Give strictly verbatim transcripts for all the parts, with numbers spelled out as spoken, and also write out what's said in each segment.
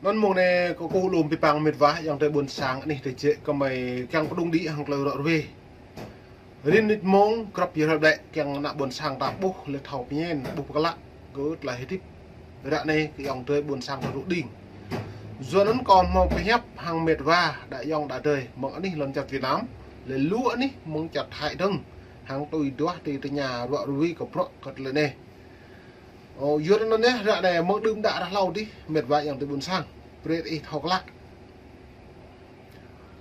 Anŭn mông anai kâo kơkuh lŏm abih bang mĕt wa ayŏng adơi ƀôn sang anih tơjĕ kơmơi kiăng pơdŏng đĭ hăng tơlơi ră ruai. Rin nit mông krăp yơh ră ƀlĕ kiăng ană ƀôn sang ta ƀuh lĕ thâo pơñen ƀuh pơklă kơ tơlơi hơdip ră anai kơ ayŏng adơi ƀôn sang ta rŭ đing. Yua anŭn kâo hmâo pơhiăp hăng mĕt wa đa ayŏng đa adơi mơ̆ng anih lŏn čar Việt Nam, lĕ lu anih mơ̆ng čar Thái dơ̆ng hăng tui duah ti tơña ră ruai kơ bruă kơ tơlơi anai. Ơ, yua anŭn yơh, ră anai mơ̆ng đưm đă ră hlâo adih, mĕt wa ayŏng adơi ƀôn sang, brơi ih thâo klă.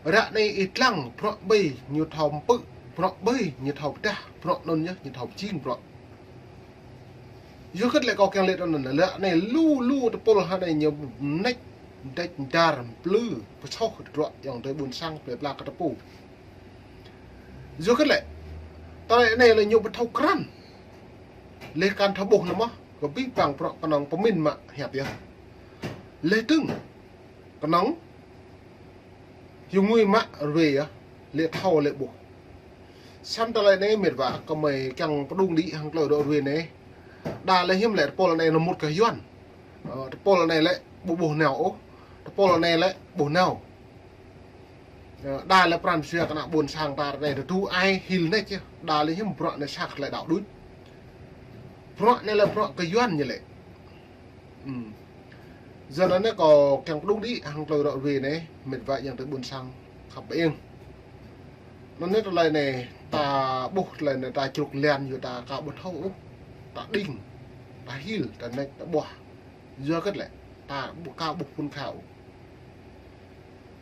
Ră anai ih lăng, bruă ƀai ñu thâo pơpŭ, bruă ƀai ñu thâo pơdah, bruă anŭn yơh ñu thâo pơjing bruă. Yua hơget lĕ kâo kiăng laĭ anŭn, ră anai lu lu tơpul hă anai ñu mơneč, mơneč dar, mplư, pơsoh tơdruă ayŏng adơi ƀôn sang, plơi pla kơ tơpul. Yua hơget lĕ, tơlơi anai lĕ ñu ƀu thâo krăn. Lĕ kăn thâo ƀuh lĕ mơ̆, kơ abih bang bruă kơnơ̆ng pơmĭn mă hiăp yơh. Lĕ tơ̆ng kơnơ̆ng hiu ngui mă ruai yơh, lĕ thâo lĕ ƀuh. Samơ̆ tơlơi anai mĕt wa kơmơi kiăng pơdŏng đĭ hăng tơlơi ră ruai anai. Đa lĕ hiư̆m lĕ tơpul anai lĕ mŭt kơ Yuan. Ơ, tơpul anai lĕ ƀu ƀuh nao ôh. Tơpul anai lĕ ƀuh nao. Ơ, đa lĕ pran jua kơ ană ƀôn sang ta anai tơdu ai hil anai čih. Đa lĕ hiư̆m bruă anai sa tơlơi đaŏ đôč. Bruă anai lĕ bruă kơ Yuan ñu lĕ. Ư. Yua anŭn anai kâo kiăng pơdŏng đĭ hăng tơlơi ră ruai anai, mĕt wa ayŏng adơi ƀôn sang khăp ƀing. Anŭn anai tơlơi anai ta ƀuh tơlơi anai ta čruk lan yua ta ka ƀu thâo ôh. Ta đing, ta hil, ta neč, ta ƀuah. Yua hơget lĕ, ta ƀu ka ƀuh phŭn kha ôh.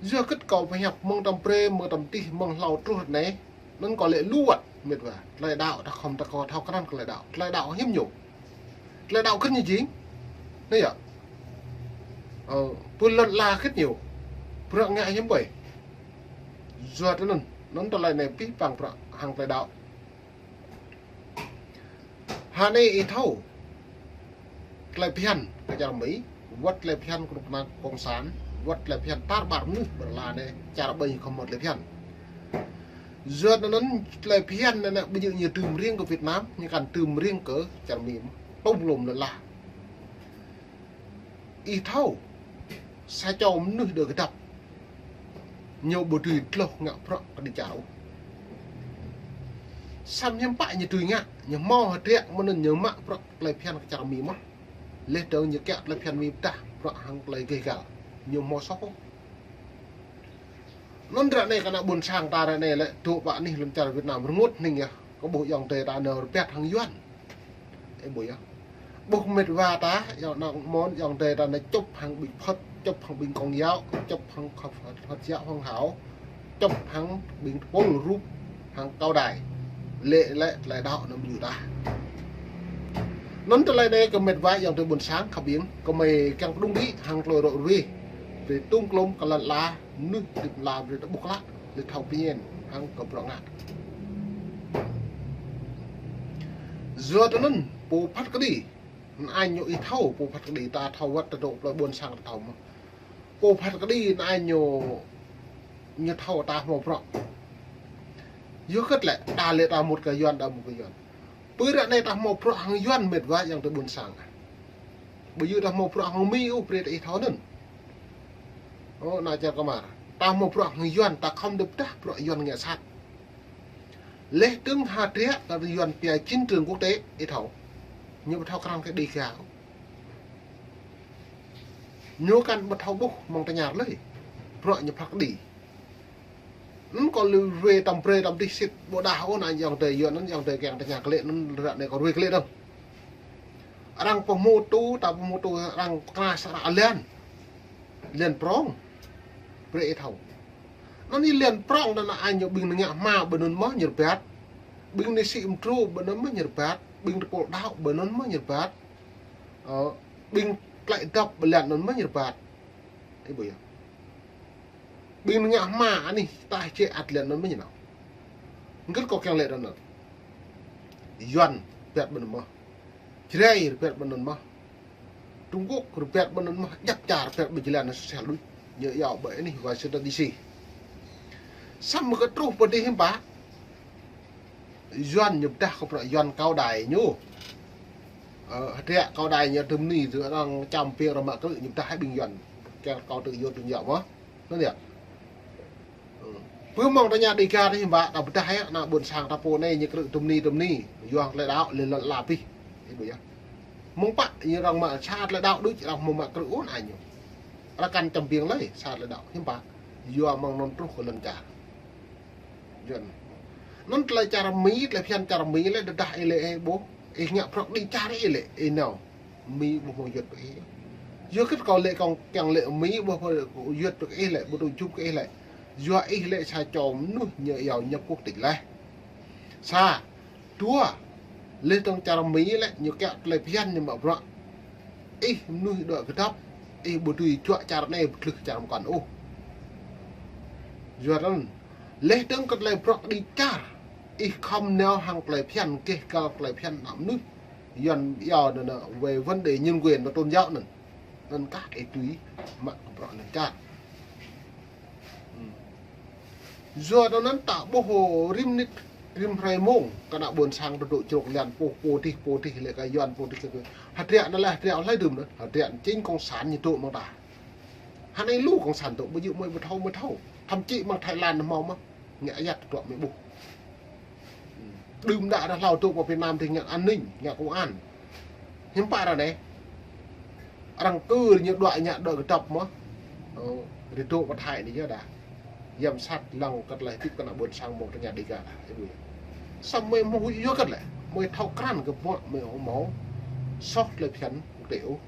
Yua hơget kâo pơhiăp mơ̆ng tơm brơi, mơ̆ng tơm tih, mơ̆ng hlâo truh anai, anŭn kâo lĕ lu wơ̆t mĕt wa. Tơlơi đaŏ ta khŏm ta kơ thâo krăn kơ tơlơi đaŏ. Tơlơi đaŏ hiư̆m ñu. Tơlơi đaŏ hơget ñu jing. Anai yơh. Ơ, pơ lŏn ala hơget ñu. Bruă ngă hiư̆m ƀai. Yua tơ anŭn, anŭn tơlơi anai abih bang bruă hăng tơlơi đaŏ. Hă anai ih thâo. Tơlơi phiăn kơ čar Mi, wơ̆t tơlơi phiăn kơnuk kơna cộng sản, wơ̆t tơlơi phiăn tar ƀar mơnuih ƀơi lŏn ala anai, čar ƀai khŏm mơ̆ tơlơi phiăn. Yua anŭn tơlơi phiăn anai ƀu djơ̆ ñu tơm riêng kơ Việt Nam, ñu kăn tơm riêng kơ čar Mi mơ̆n. Tơm lŏm lŏn ala. Ih thâo, sa čô mơnuih đơ kơdăp. Ñu ƀu dưi tloh ngă bruă kơđi čar ôh. Samơ̆ hiư̆m pă ñu dưi ngă, ñu hmâo hơdră mơnŭn ñu mă bruă tơlơi phiăn kơ čar Mi mơ̆n. Lĕ dơ̆ng ñu kiăng tơlơi phiăn Mi pơdah bruă hăng tơlơi gêh gal. Ñu hmâo soh ôh. Anŭn ră anai kơ ană ƀôn sang ta ră anai lĕ dŏ ƀơi anih lŏn čar Việt Nam rơngot hning yơh. Kơ ƀuh ayŏng adơi ta nao rơbat hăng Yuan. Ơ ƀuh yơh. Ƀuh mĕt wa ta, ayŏng ană mơ̆n, ayŏng adơi ta nao čŭp hăng ƀing Phật, čŭp hăng ƀing Công giáo, čŭp hăng Phật, Phật giáo Hòa hảo, čŭp hăng ƀing tơpul rup hăng Cao Đài. Lĕ lĕ tơlơi đaŏ anŭn ƀu djơ̆ ta. Anŭn tơlơi anai kơ mĕt wa ayŏng adơi ƀôn sang khăp ƀing, kơmơi kiăng pơdŏng đĭ hăng tơlơi ră ruai. Brơi tơ̆ng klŏm kơ lŏn ala, mơnuih hơdip ala brơi ta ƀuh klă, lĕ thâo pơñen hăng kơ bruă ngă. Yua tơ anŭn, pô phat kơđi, anŭn ai ñu ih thâo, pô phat kơđi ta thâo wơ̆t ta dŏ plơi ƀôn sang ta thâo mơ̆n. Pô phat kơđi anŭn ai ñu, ñu thâo ta hmâo bruă. Yua hơget lĕ, đa lĕ ta mŭt kơ Yuan, đa mŭt kơ Yuan. Pơ ră anai ta hmâo bruă hăng Yuan mĕt wa ayŏng adơi ƀôn sang. Ƀu djơ̆ ta hmâo bruă hăng Mi ôh, brơi ta ih thâo anŭn. Ơ, ană čar kơmar. Ta hmâo bruă hăng Yuan, ta khŏm đĭ pơdah bruă Yuan ngă sat. Lĕ dơ̆ng hơdră kơ Yuan pia chiến trường quốc tế, ih thâo. Ñu ƀu thâo krăn kơ Đêga ôh. Ñu kăn ƀu thâo ƀuh mơ̆ng tơña lơi. Bruă ñu phat kơđi. Anŭn kâo lui ruai tơm brơi tơm tih sĭt ƀu đah ôh anŭn ayŏng adơi, yua anŭn ayŏng adơi kiăng tơña klĕ anŭn ră anai kâo ruai klĕ dơ̆ng. Arăng pơhmutu, ta pơhmutu arăng kơna sa arăng lan. Lan prŏng. Brơi ih thâo. Anŭn ih lan prŏng anŭn ai ñu ƀing ngă hma ƀơi anŭn mơ̆ ñu rơbat. Ƀing nai sĭ mơdrô ƀơi anŭn mơ̆ ñu rơbat. Ƀing tơpul đaŏ ƀơi anŭn mơ̆ ñu rơbat. Ơ, ƀing tơlơi dŏp ƀơi lŏn anŭn mơ̆ ñu rơbat. Ih ƀuh yơh. Ƀing ngă hma anih ta čĕ ăt lĕ anŭn mơ̆ ñu nao. Hơget kâo kiăng laĭ anŭn. Yuan rơbat ƀơi anŭn mơ̆. Jrai rơbat ƀơi anŭn mơ̆. Trung Quốc rơbat ƀơi anŭn mơ̆. Djăp čar rơbat ƀơi jơlan anŭn sel đôč. Ñu iâu ƀơi anih Washington D C. Samơ̆ kơ truh pơ adih hiư̆m pă. Yuan ñu pơdah kơ bruă Yuan Cao Đài ñu. Ơ, hơdră Cao Đài ñu tơm ni tơ arăng čăm pia arăng mă krư̆ ñu pơdah hai ƀing Yuan. Kiăng kâo tŭ yua tŭ yua mơ̆. Anŭn yơh. Ư. Pơ mơ̆ng ta ña Dega ta hiư̆m pă, ta pơdah yơh, ană ƀôn sang ta pô anai ñu krư̆ tơm ni tơm ni. Yua hăng tơlơi đaŏ, lĕ lŏn la pih. Ih ƀuh yơh. Mơ̆ng pă, ñu arăng mă sa tơlơi đaŏ đôč, arăng mơ̆ mă krư̆ ôh ană ñu. Arăng kăn čăm ƀing lơi, sa tơlơi đaŏ, hiư̆m pă. Yua mơ̆ng anŭn truh kơ lŏn čar. Yua anŭn. Anŭn tơlơi čar Mi, tơlơi phiăn čar Mi lĕ, tơdah ih lĕ ih ƀuh, ih ngă prŏk đĭ čar ih lĕ, ih nao. Mi ƀu hmâo yuăt kơ ih. Yua kơ kâo lĕ kâo kiăng lĕ Mi ƀu hmâo yuăt kơ ih lĕ, ƀu tŭ jŭp kơ ih lĕ. Yua ih lĕ sa čô mơnuih ñu iâu nhập quốc tịch laih. Sa, dua, lĕ dơ̆ng čar Mi lĕ, ñu kiăng tơlơi phiăn ñu mă bruă. Ih mơnuih dŏ kơdŏp, ih ƀu dưi juă čar anai pơtlưh čar mơkŏn ôh. Yua anŭn, lĕ dơ̆ng kơ tơlơi prŏk đĭ čar, ih khŏm nao hăng tơlơi phiăn, keh kal tơlơi phiăn ană mơnuih. Yuan iâu anŭn, anŭn, về vấn đề nhân quyền và tôn giáo anŭn. Anŭn kah ih dưi mă kơ bruă lŏn čar. Ư. Yua anŭn ta ƀuh rĭm mơnit, rĭm hrơi mông, kơ ană ƀôn sang ta dŏ črŏk lian pô, pô dih, pô dih, lĕ kơ Yuan pô dih, kơ hơdră anŭn lĕ, hơdră hlơi đưm anŭn, hơdră chính cộng sản ñu dŏ mơ̆ng ta. Hơnai lu cộng sản dŏ, ƀu djơ̆ mơi ƀu thâo, mơi thâo. Thậm chí mơ̆ng Thái Lan mơ̆ mơ̆, ngă ayăt tơdruă mơi ƀuh. Đưm đă ră hlâo dŏ pơ Việt Nam dih ngă an ninh, ngă công an. Hiư̆m pă ră anai. Arăng kơ ñu dŏ ngă dŏ kơdŏp mơ̆. Ơ, rĭ dŏ pơ Thái anai yơh đa. Yăm sat lăng kơ tơlơi hơdip kơ ană ƀôn sang mơ̆ng ta ña Dega đa. Ih ƀuh yơh. Samơ̆ mơi hmâo huĭ yua kơ lĕ. Mơi thâo krăn kơ bruă mơi hmâo. Soh tơlơi phiăn quốc tế ôh.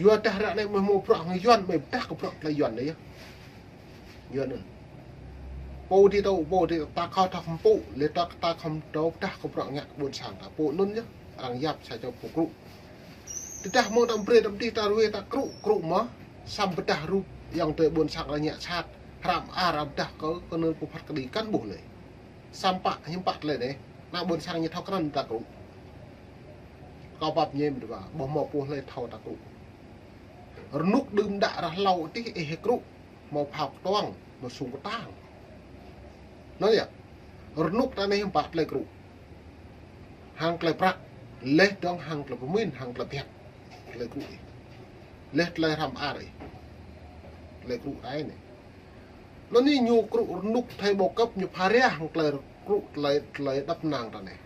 Yua dah ră anai mơi hmâo bruă hăng Yuan, mơi pơdah kơ bruă tơlơi Yuan anai yơh. Yua anŭn. Pô dih tŏ, pô dih ta khŏm thâo hơmpŭ, lĕ ta, ta khŏm thâo pơdah kơ bruă ngă ƀôn sang ta. Pô anŭn yơh, arăng yap sa čô pô krŭ. Tơdah mơ̆ng ta brơi ta pơdih ta ruai ta krŭ, krŭ mơ̆, samơ̆ pơdah rup ayŏng adơi ƀôn sang arăng ngă sat, hrăm ar arăng pơdah kơ, kơ anŭn pơphat kơđi kăn ƀuh lơi. Samơ̆ pă, hiư̆m pă tơlơi anai, ană ƀôn sang ñu thâo krăn ta krŭ. Kâo pap ñem dua, ƀu hmâo pô hlơi thâo ta krŭ. Rơnŭk đưm đă ră hlâo dih ih krŭ. Hmâo phao kơtuang, hmâo sung kơtang. Anŭn yơh. Rơnŭk ta anai hiư̆m pă tơlơi krŭ. Hăng tơlơi prăk. Lĕ dơ̆ng hăng tơlơi pơmĭn, hăng tơlơi pơhiăp. Tơlơi krŭ ih. Lĕ tơlơi hrăm ar ih. Tơlơi krŭ ta anai. Anŭn anai ñu krŭ rơnŭk thâo ƀu kơ̆p ñu pha ria hăng tơlơi krŭ tơlơi, tơlơi dăp năng ta anai.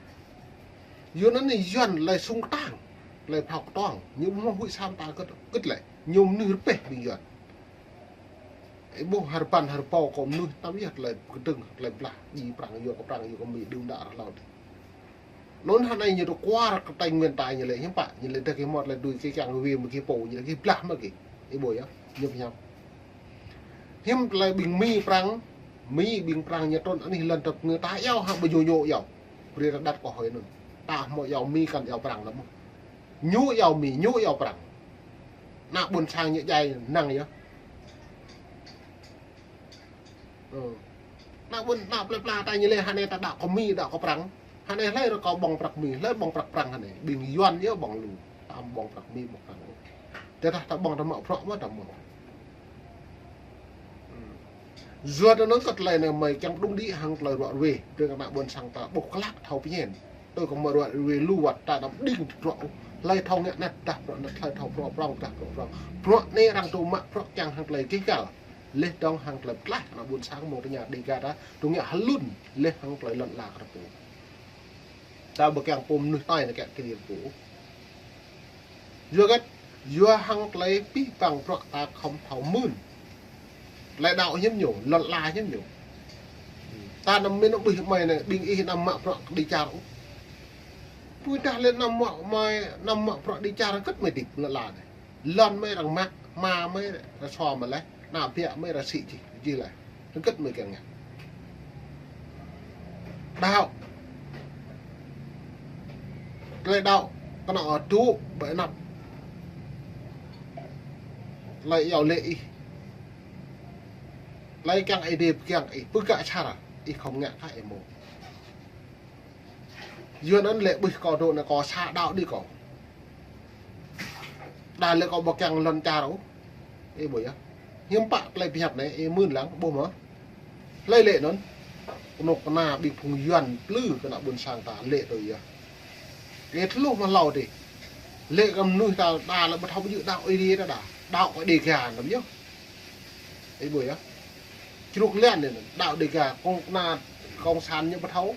Yua anŭn anai Yuan tơlơi sung kơtang. Tơlơi phao kơtuang. Ñu ƀu hmâo huĭ sa mơta kơ̆t, kơ̆t lĕ. Ñu mơnuih rơpeh ƀing Yuan. Ih ƀuh hơrbăn hơrbâo kơ mơnuih tăm yơh tơlơi kơdơ̆ng, tơlơi blah, djai Prăng yua kơ Prăng yua kơ Mi đưm đă ră hlâo dih. Anŭn hơnai ñu tơkuar kơ Tây Nguyên ta ñu lĕ hiư̆m pă, ñu lĕ dah gih hmâo tơlơi dưi gih kiăng wai mơ̆ gih pô, ñu lĕ gih blah mơ̆ gih. Ih ƀuh yơh, ñu pơhiăp. Hiư̆m tơlơi ƀing Mi Prăng, Mi ƀing Prăng ñu trŭn anih lŏn tơp ngơ ta iâu hă ƀu ñu ñu iâu. Brơi ta đăt kơ hơi anŭn. Ta hmâo iâu Mi kăn iâu Prăng lăm mơ̆. Ñu iâu Mi, ñu iâu Prăng. Ană ƀôn sang ñu djai năng yơh. Ơ. Ană ƀôn, ană plơi pla ta ñu lĕ hơnai ta đaŏ kơ Mi, đaŏ kơ Prăng. Hơnai hlơi rơkâo ƀơ̆ng prăk Mi, hlơi ƀơ̆ng prăk Prăng hơnai. Ƀing Yuan yơh ƀơ̆ng lu. Ta ƀơ̆ng prăk Mi, ƀơ̆ng Prăng. Tơdah ta ƀơ̆ng ta mă bruă mơ̆ ta mơ̆. Ư. Yua anŭn kơ tơlơi anai mơi kiăng đŭng đĭ hăng tơlơi ruă ruai. Tơl kơ ană ƀôn sang ta ƀuh klă thâo pơñen. Tui kơ mă ruă ruai lu wơ̆t ta anăm đing tơdruă ôh. Hlơi thâo ngă anet pơdah bruă anet, hlơi thâo phrâo prŏng pơdah phrâo prŏng. Bruă anai arăng tŭ mă bruă kiăng hăng tơlơi keh kal. Lĕ dơ̆ng hăng tơlơi pơklaih ană ƀôn sang mơ̆ng ta ña Dega ta. Tŭ ngă hlŭn lĕ hăng tơlơi lŏn ala kơ ta pô. Ta ƀu kiăng pô mơnuih tơi anai kiăng kơ ta pô. Yua hơget, yua hăng tơlơi pih păng bruă ta khŏm thâo mưn. Tơlơi đaŏ hiư̆m ñu, lŏn ala hiư̆m ñu. Ta anăm mĭn ƀuh mơi anai, ƀing ih anăm mă bruă kơđi čar ôh. Pui dah lĕ anăm mă mơi, anăm mă bruă kơđi čar hơget mơi hơdip lŏn ala anai. Lŏn mơi arăng mă, hma mơi arăng sô mă laih, ană ƀiă mơi arăng sĭ čih, čih laih. Hơget mơi kiăng ngă. Đaŏ. Tơlơi đaŏ, kơnơ̆ng tŭ ƀơi anăp. Tơlơi iâu laĭ ih. Tơlơi kiăng Ơi Adai pơkiăng ih, pơgă čar, ih khŏm ngă kah ih mơ̆. Yua anŭn lĕ ƀuh kâo dŏ anai kâo sa đaŏ đĭ kâo. Đa lĕ kâo ƀu kiăng lŏn čar ôh. Ih ƀuh yơh. Hiư̆m pă tơlơi pơhiăp anai, ih mưn lăng, ƀuh mơ̆. Hlơi lĕ anŭn. Kơnuk kơna ƀing phung Yuan plư kơ ană ƀôn sang ta lĕ tui yơh. Ih tơluh mă hlâo dih. Lĕ kơ mơnuih ta đa lĕ ƀu thâo ƀu djơ̆ đaŏ Ơi Adai ta đa. Đaŏ kơ Đêga anŭn yơh. Ih ƀuh yơh. Čruk lĕ anŭn đaŏ Đêga, kông kơna kông sản ñu ƀu thâo.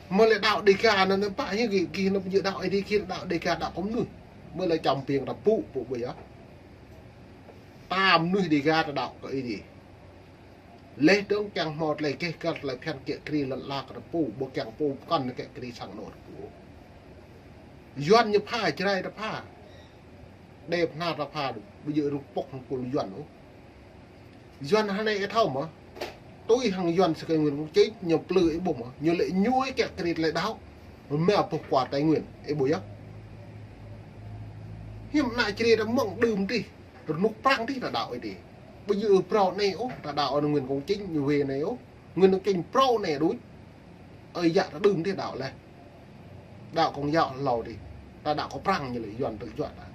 Mơ̆ lĕ đaŏ Đêga anŭn pă ñu gih, gih anŭn ƀu djơ̆ đaŏ Ơi Adai, gih đaŏ Đêga đaŏ kơ mơnuih. Mơ̆ lĕ čăm piêng ta pŭ, pŭ ƀuh yơh. Ta mơnuih Đêga ta đaŏ kơ Ơi Adai. Leh dơ̆ng kiăng hmâo tơlơi gêh găl tơlơi phiăn kiă kriê lŏn ala kơ ta pô, ƀu kiăng pô pơkŏn kiă kriê sang anŏ ta pô. Yuan ñu pha, Jrai ta pha. Đe pơhnar ta pha, ƀu djơ̆ rŭk pŏk hăng pô Yuan ôh. Yuan hơnai ih thâo mơ̆? Tui hăng Yuan sư kơ Nguyễn Công Chính, ñu plư ih ƀuh mơ̆? Ñu lĕ ñu ih kiă kriê tơlơi đaŏ. Mơ̆ ƀuh kuar Tây Nguyên, ih ƀuh yơh. Hiư̆m ană Jrai ta mơ̆ng đưm tih. Rơnŭk prăng tih ta đaŏ Ơi Adai. Ƀu djơ̆ phrâo anai ôh, ta đaŏ ôh Nguyễn Công Chính ñu wai anai ôh. Nguyễn Công Chính phrâo anai đôč. Ơi yă ta đưm tih đaŏ leh. Đaŏ kông yă hlâo tih. Ta đaŏ kơ prăng ñu lĕ Yuan tơjuă ta.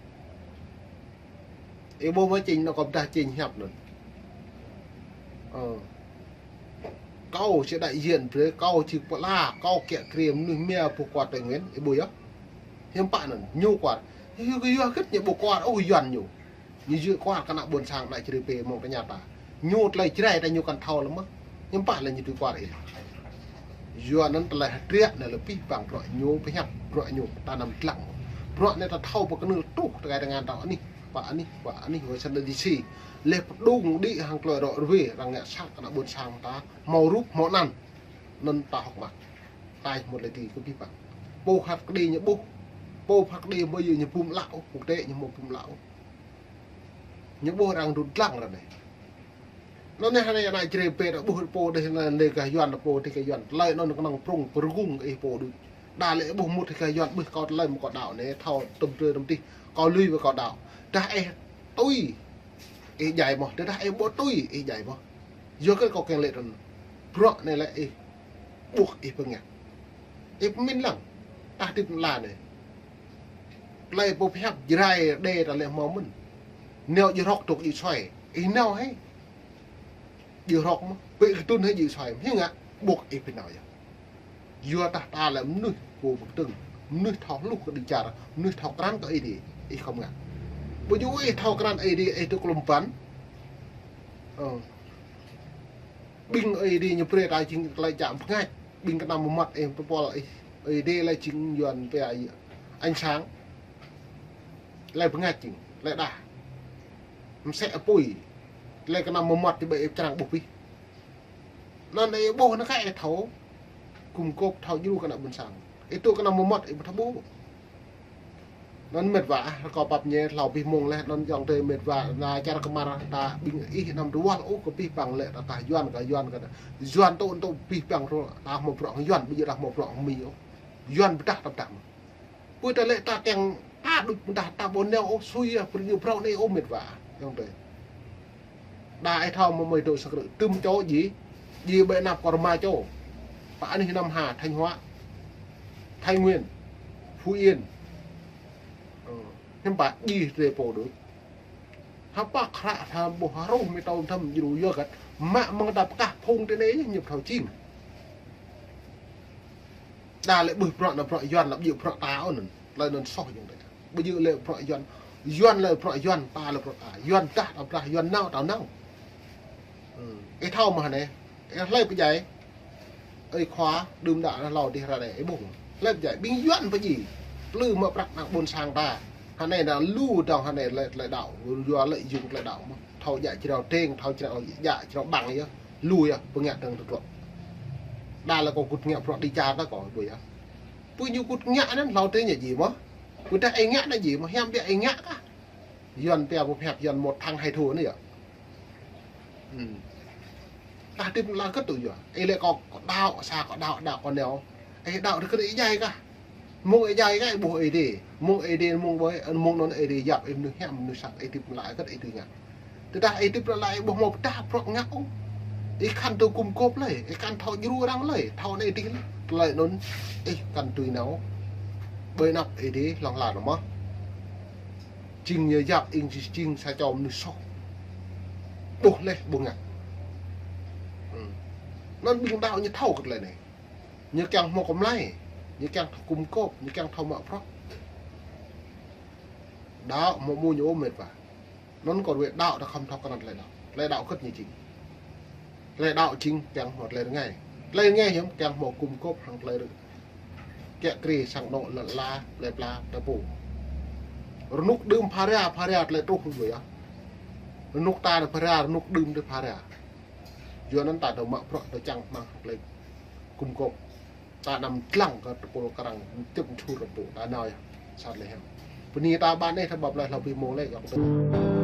Ih ƀuh mơ̆ Chính anŭn kơ pơdah Chính hiăp anŭn. Ơ. Kâo či đại diện brơi, kâo či pơala, kâo kiă kriê mơnuih mia ƀuh kuar Tây Nguyên, ih ƀuh yơh. Hiư̆m pă anŭn, ñu kuar. Hiư̆m kơ yua hơget ñu ƀu kuar, ôh Yuan ñu. Ñu djơ̆ kuar kơ ană ƀôn sang ană Jrai pơ mơ̆ng tơña ta. Ñu tơlơi Jrai ta ñu kăn thâo lơ̆m mơ̆. Hiư̆m pă lĕ ñu tui kuar ih. Yua anŭn tơlơi hơdră anai lĕ abih bang bruă ñu pơhiăp, bruă ñu ta anăm dlăng. Bruă anai ta thâo pơkơnơ̆ng truh tơkai tơngan ta anih, pă anih, pă anih, wai săn đa đi si. Leh pơđung đĭ hăng tơlơi rŏ rơwe, arăng ngă sat kơ ană ƀôn sang ta, hmâo rup, hmâo anăn. Anŭn ta hơ̆k mơak. Tai hmâo tơlơi tui kơ abih bang. Pô phat kơđi ñu ƀuh. Pô phat kơđi ƀu djơ̆ ñu bum ală ôh, quốc tế ñu hmâo bum ală ôh. Ñu ƀuh arăng dŭt dlăng ră anai. Anŭn anai hơnai ană Jrai pơ ta ƀuh pô dêh anai lĕ gah Yuan pô dêh gah Yuan. Tơlơi anŭn kơnơ̆ng prŭng pơrơgung ih pô đôč. Đa lĕ ƀuh mŭt gah Yuan ƀuh kâo tơlơi mơ̆ kâo đaŏ anai thâo tơm drơi tơm tih. Kâo lui ƀơi kâo đaŏ. Tơdah ih tui ih djai mơ̆. Tơdah ih ƀu tui ih djai mơ̆. Yua kơ kâo kiăng lĕ tơ̆n. Bruă anai lĕ ih ƀuh ih pơngă. Ih pơmĭn lăng. Tah tip la anai. Tơlơi pô pơhiăp Jrai đe ta lĕ hmâo mơ̆n. Nao djơ̆ hrŏk tŏk djơ̆ suai. Ih nao hĕ. Djơ̆ hrŏk mơ̆. Pĕ kơ tŭn hĕ djơ̆ suai mơ̆. Hiư̆m ngă. Ƀuh ih pơnao yơh. Yua tah ta lĕ mơnuih pô pơkơtơ̆ng. Mơnuih thâo hluh kơ đĭ čar. Mơnuih thâo krăn kơ Ơi Adai. Ih khŏm ngă. Ƀu djơ̆ ih thâo krăn Ơi Adai ih tŭ klŏm păn. Ơ. Ƀing Ơi Adai ñu brơi ta jing tơlơi čang pơngač. Ƀing kơnăm mơmŏt ih pơpul ih. Ơi Adai lĕ jing Yuan pia ih. Ánh sáng. Lĕ pơngač jing. Lĕ đah. Msĕ apui. Lĕ kơnăm mơmŏt ih ƀơi ih pơčrang ƀuh pih. Anŭn ih ƀuh anŭn kơ ih thâo. Gum gôp thâo djru kơ ană ƀôn sang. Ih tŭ kơnăm mơmŏt ih ƀu thâo ƀuh. Anŭn mĕt wa ah, rơkâo pap ñe hlâo abih mông leh, anŭn ayŏng adơi mĕt wa, anŭn čar kơmar ta ƀing ih anăm tơwăl ôh kơ abih bang lĕ ta kah Yuan kơ Yuan kơ ta. Yuan tŭ tŭ abih bang rô, ta hmâo bruă hăng Yuan, ƀu djơ̆ ta hmâo bruă hăng Mi ôh. Yuan pơdah ta pơdah mơ̆n. Pơ ta lĕ ta kiăng ta đôč pơdah ta ƀu nao ôh, sui ah, pơrơñu phrâo anai ôh mĕt wa, ayŏng adơi. Đa ih thâo mơ̆ mơi dŏ săk rơ̆ tơm čô djai, djai ƀơi anăp kơ rơma čô. Pă anih năm ha, Thanh Hóa, Thái Nguyên, Phú Yên. Ơ, hiư̆m pă djai drơi pô đôč. Hơpă kră tha ƀuh hruh mơ̆ tơm thâm djru yua hơget. Mă mơ̆ng ta pơkah phung tơ anai ñu ƀu thâo jing. Đa lĕ ƀuh bruă anŭn bruă Yuan lăp djơ̆ bruă ta ôh anŭn. Tơlơi anŭn soh ayŏng adơi. Ƀu djơ̆ lĕ bruă Yuan. Yuan lĕ bruă Yuan, ta lĕ bruă ta. Yuan dah ta dah, Yuan nao ta nao. Ơ, ih thâo mơ̆ hơnai. Ih hlơi pơdjai. Ơi khua, đưm đă hlâo dih ră anai, ih ƀuh. Hlơi pơdjai. Ƀing Yuan pơdjai. Plư mă prăk ană ƀôn sang ta. Hơnai đa lu dong hơnai lĕ tơlơi đaŏ. Yua lĕ yŭng tơlơi đaŏ mơ̆n. Thâo djă jrao teng, thâo jrao djă jrao ƀăng yơh. Lu yơh, pơngă dơ̆ng tơdruă. Đa lĕ kâo kŭt ngă bruă đĭ čar ta kâo ƀu yơh. Pơ ñu kŭt ngă anŭn hlâo teng ñu djai mơ̆. Pơ tah ih ngă anŭn djai mơ̆, hiam biă ih ngă kah. Yuan pia pơhiăp Yuan một thắng hai thua anai yơh. Ư. Tah tip la kơt tui yua. Ih lĕ kâo, kâo đaŏ, sa kâo đaŏ, đaŏ kâo nao. Ih đaŏ rơkơt ih djai kah. Mơ̆ng ih djai kah ih ƀuh Ơi Adai. Mơ̆ng Ơi Adai mơ̆ng ƀơi, mơ̆ng anŭn Ơi Adai yap ih mơnuih hiam mơnuih sat ih tip la kơt ih tui ngă. Tơdah ih tip la ih ƀuh mơ̆ pơdah prŏk ngă ôh. Ih kăn tŭ gum gôp lơi, ih kăn thâo djru arăng lơi, thâo anai dih lơi. Tơlơi anŭn ih kăn tui nao. Ƀơi anăp Ơi Adai hlŏng lar mơ̆. Jing ñu yap ih jing sa čô mơnuih soh. Ƀuh leh ƀu ngă. Ư. Anŭn ƀing đaŏ ñu thâo kơ tơlơi anai. Ñu kiăng hmâo kơmlai. Ñu kiăng thâo gum gôp, ñu kiăng thâo mă prŏk. Đaŏ mơ̆ mơñum met wa. Anŭn kơ wĕ đaŏ ta khŏm thâo kơ anŭn tơlơi đaŏ. Tơlơi đaŏ kơ̆t ñu jing. Tơlơi đaŏ jing kiăng hmâo tơlơi rơngai. Tơlơi rơngai hiư̆m kiăng hmâo gum gôp hăng tơlơi rơ̆. Kiă kriê sang anŏ lŏn ala, plơi pla, ta pô. Rơnŭk đưm pharia, pharia tơlơi truh rơnŭk yơh. Rơnŭk ta pharia, rơnŭk đưm ta pharia. Yua anŭn ta dŏ mă bruă dŏ čang hmang hăng tơlơi gum gôp. Ta anăm lăng kơ tơpul krăng tĭp čur rơpŭ ta nao yơh. Sat lĕ hiư̆m. Bơni ta ƀan anai ta ƀăp lĕ hlâo pi mông lĕ yŏk tơ.